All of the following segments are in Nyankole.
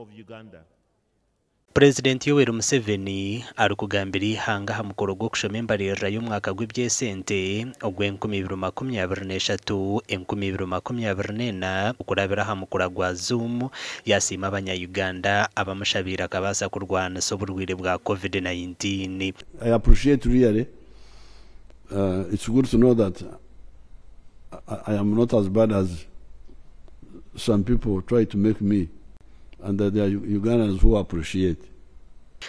of Uganda. Purezidenti Yoweri Museveni arikugambira eihanga aha mukoro gw'okushoma embaririra y'omwaka gw'eby'esente ogw'enkumi ibiri makumi abiri n'eshatu enkumi ibiri makumi abiri n'ena okurabira aha mukura gwa Zoom yasiima abanya Uganda abamushabiire akabaasa kurwanisa oburwaire bwa COVID-19. I appreciate really. It's good to know that I am not as bad as some people try to make me, and that there are Ugandans who appreciate.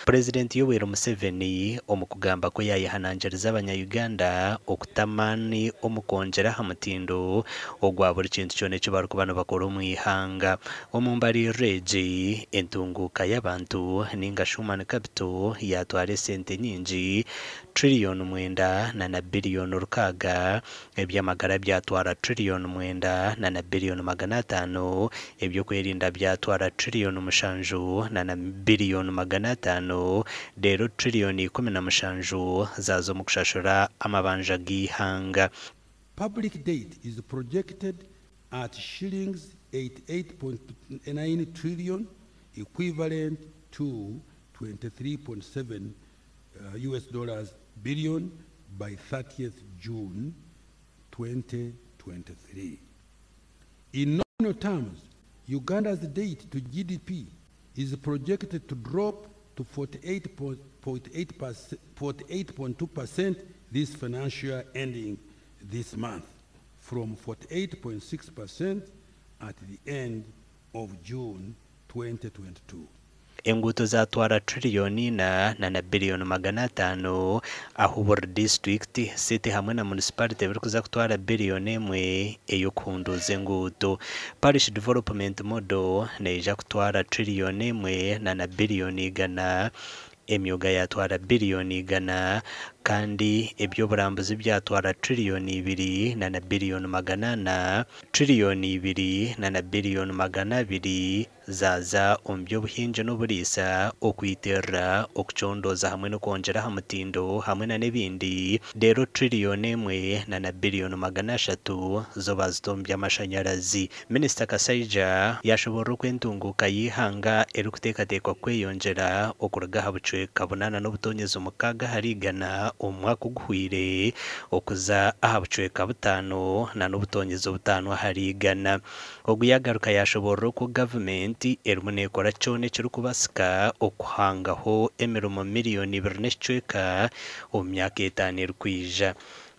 Purezidenti Yoweri Museveni omu kugamba kwe yayehanangiriza abanya-Uganda okuta amaani omu kwongyera aha mutindo ogwa buri kintu kyona eki barikuba nibakora omu ihanga. Omu mbaririra egi, entunguuka y'abantu ninga shi human capital yaatwara esente nyingi tiririyoni mwenda na na biriyoni rukaaga, eby'amagara byatwara tiririyoni mwenda na na biriyoni magana ataano, eby'okwerinda byatwara tiririyoni mushanju na na biriyoni magana ataano, reero tiririyoni ikumi na mushanju zaaza omu kushashura amabanja g'eihanga. Public debt is projected at shillings 88.9 trillion, equivalent to 23.7 US dollars billion by 30th June 2023. In nominal terms, Uganda's debt to GDP is projected to drop to 48.2% this financial year ending this month, from 48.6% at the end of June 2022. Enguuto zaatwara tiririyoni ina na na biriyoni magana ataano, ahu buri disiturikiti, city hamwe na munisiparite birikuza kutwara biriyoni emwe ey'okuhunduuza enguuto. Parish Development Model neija kutwara tiririyoni emwe na na biriyoni igana, emyoga yaatwara biriyoni igana kandi eby'oburambuzi byatwara tiririyoni ibiri na na biriyoni magana ana, tiririyoni ibiri na na biriyoni magana abiri zaaza omu by'obuhingi n'oburiisa, okwitirira, okucondooza hamwe n'okwongyera aha mutindo hamwe na n'ebindi, reero tiririyoni emwe na na biriyoni magana ashatu zo baazita omu by'amashanyarazi. Minisita Kasaija yaashoboorora oku entunguuka y'eihanga erikuteekateekwa kweyongyera okuruga aha bucweka bunaana n'obutonyezi mukaaga ahari igana omu mwaka oguhweire okuza aha bucweka butaano na n'obutonyezi butaano ahari igana. Ogu yaagaruka yaashoboorora oku gavumenti erimu neekora kyona ekirikubaasika okuhangaho emirimo miriyoni ibiri n'ekicweka omu myaka etaano erikwija.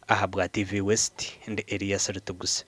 Ahabwa TV West, ndi Elias Rutuguse.